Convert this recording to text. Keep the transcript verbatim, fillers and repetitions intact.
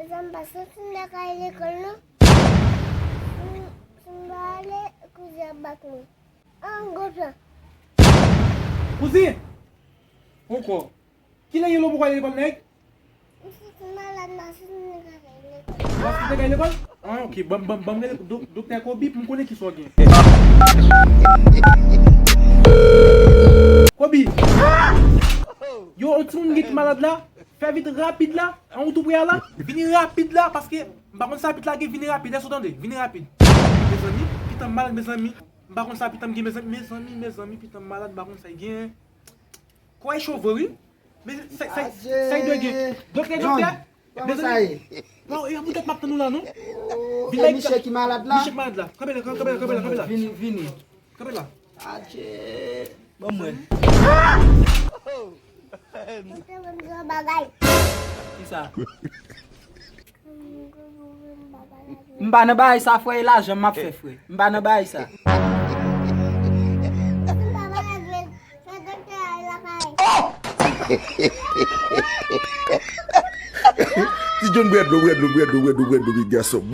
Zanmi, pa soti m lakay lekòl non. Si m, si m pa ale, kouzin ap bat mwen. An gwo plan. Kouzin! Ankò. Kilè ye l ou poko ale lekòl, nèg? M soti malad, m pa soti m lakay lekòl. Ou pa soti lakay lekòl? Ah, ok. Ban m, ban m, ban m rele dok-, doktè Kobi pou m konnen kisa w gen. Kobi! Yo, yon timoun gen ki malad la. Fè vit, rapid la. An ou tou pre a la? Vini rapid la, paske m pa konn sa pit la gen, vini rapid. Èske w tande? Vini rapid. Mezanmi, pitan m malad, mezanmi. M pa konn sa pitan m gen, mezanmi, mezanmi, mezanmi, pitan m malad, m pa konn sa l gen. Kò e cho vre, wi. Men sa, sa, sa y dwe gen. Doktè, doktè. Kòman sa ye? Bon, e poutèt m ap tann ou la, non? Vin la, misye ki malad la? Misye ki malad la. Kanpe la, kanpe la, kanpe la, kanpe la. Vini, vini. Kanpe la. Adje. Bon, mwen. Doktè, ban m di yon bagay. Kisa? M pa nan bagay sa, frè, e lajan m ap fè, frè. M pa nan bagay sa. Ti John, bwè dlo, bwè dlo, bwè dlo, bwè dlo, bwè dlo, big gason.